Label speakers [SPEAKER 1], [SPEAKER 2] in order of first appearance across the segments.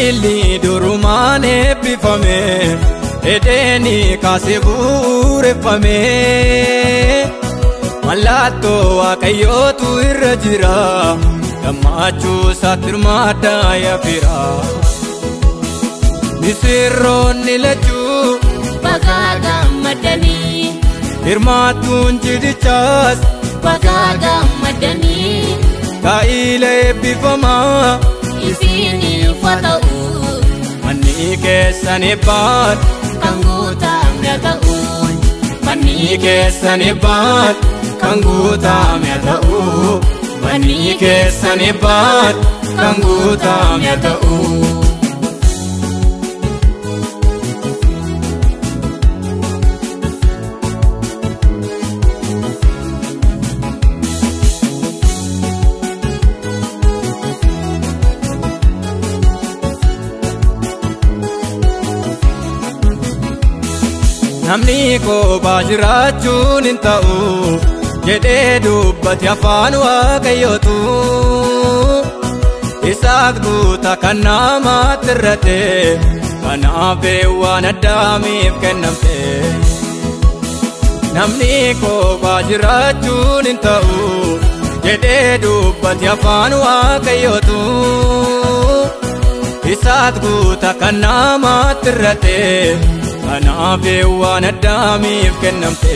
[SPEAKER 1] Taa'illi durumaan eebbifame Edeeni kaasee bu'uureffame. Mallattoo Waaqayyootu irra jira gammachuu isaatti hirmaadhaa yaa fira. Misirroonni lachuu
[SPEAKER 2] baga gammadanii
[SPEAKER 1] hirmaattuun cidhichaas
[SPEAKER 2] baga gammadanii
[SPEAKER 1] taa'ila eebbifamaa
[SPEAKER 2] isiniif haa ta'u
[SPEAKER 1] manni keessan eebbaan
[SPEAKER 2] kan guutame haa ta'u
[SPEAKER 1] manni keessan eebbaan kan guutame haa ta'u manni keessan eebbaan kan guutame haa ta'u. Namni kophaa jiraachuun hin ta'u jedhee dubbate afaan Waaqayyootu. Isaaf guuta kan namaatti irrate kanaaf waan Addaamiif kennamte. Namni kophaa jiraachuun hin ta'u jedhee dubbate afaan Waaqayyootu. Isaaf guuta kan namaatti irrate kanaaf waan Addaamiif kennamte.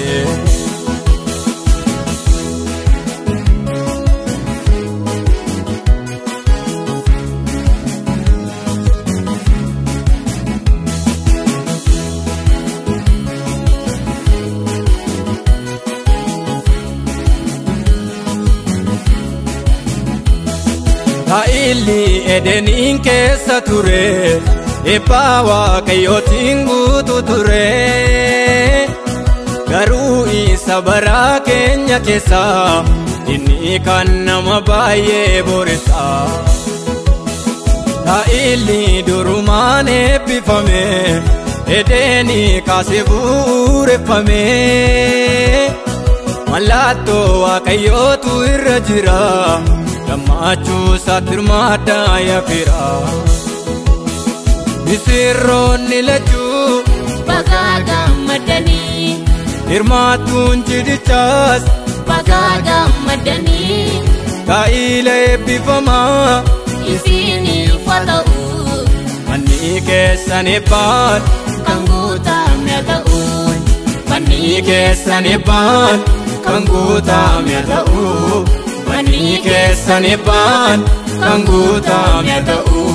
[SPEAKER 1] Taa'illi Edeniin keessa ture eebba Waaqayyootiin guutuu ture. Garuu isa bara keenya keessa inni kan nama baay'ee booressa. Taa'illi durumaan eebbifame Edenii kaasee bu'uureffame. Mallattoo Waaqayyootu irra jira gammachuu isaatti hirmaadhaa yaa fira. Misirroonni lachuu
[SPEAKER 2] baga gammadanii
[SPEAKER 1] hirmaattuun cidhichaas
[SPEAKER 2] baga gammadanii
[SPEAKER 1] taa'ila eebbifamaa
[SPEAKER 2] isiniif haa ta'u
[SPEAKER 1] manni keessan eebbaan
[SPEAKER 2] kan guutame haa ta'u
[SPEAKER 1] manni keessan eebbaan kan guutame haa ta'u manni keessan eebbaan kan guutame haa ta'u.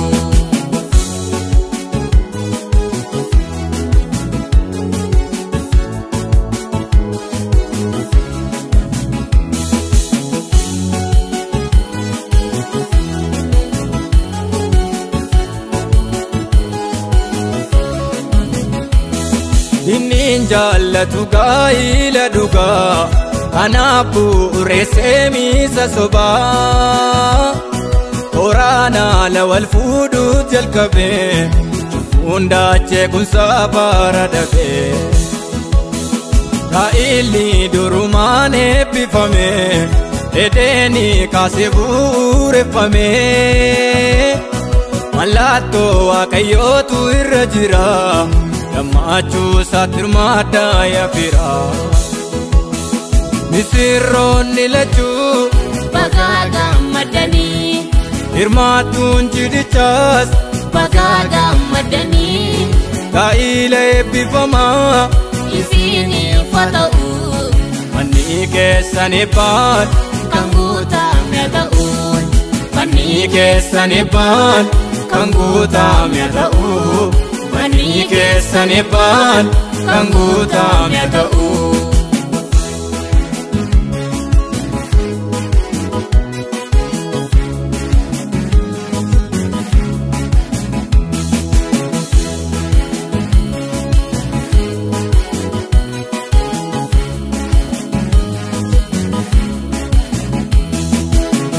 [SPEAKER 1] Inni jaallatu gaa'ila dhugaa kanaaf bu'uureessee miisa sobaa. Tooraan haala wal fuudhuuf jalqabee cubbuun daachee kunsaa faara dhabee. Taa'illi durumaan eebbifame Edenii kaasee bu'uureffame. Mallattoo Waaqayyootu irra jira gammachuu isaatti hirmaadhaa yaa fira. Misirroonni lachuu
[SPEAKER 2] baga gammadanii
[SPEAKER 1] hirmaattuun cidhichaas
[SPEAKER 2] baga gammadanii
[SPEAKER 1] taa'ila eebbifamaa
[SPEAKER 2] isiniif haa ta'u
[SPEAKER 1] manni keessan eebbaan
[SPEAKER 2] kan guutame haa ta'u
[SPEAKER 1] manni keessan eebbaan kan guutame haa ta'u manni keessan eebbaan kan guutame haa ta'u.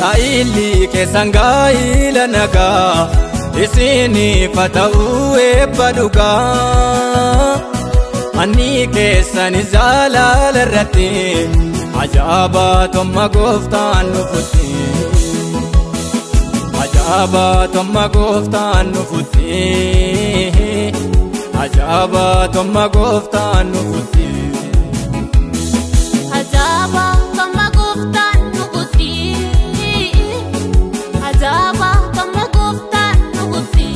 [SPEAKER 1] Taa'illi keessan gaa'ila nagaa isiniif haa ta'u eebba dhugaa. Manni keessan jaalala irratti ajaa'ibaa tomma gooftaan dhufutti. Ajaa'ibaa tomma gooftaan nufutti. Ajaa'ibaa tomma gooftaan nufutti.
[SPEAKER 2] Ajaa'ibaa tomma gooftaan nufutti. Ajaa'ibaa tomma gooftaan nufutti.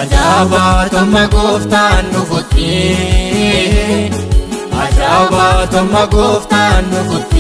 [SPEAKER 1] Ajaa'ibaa tomma gooftaan nufutti. Ajaa'ibaa tomma gooftaan nufutti.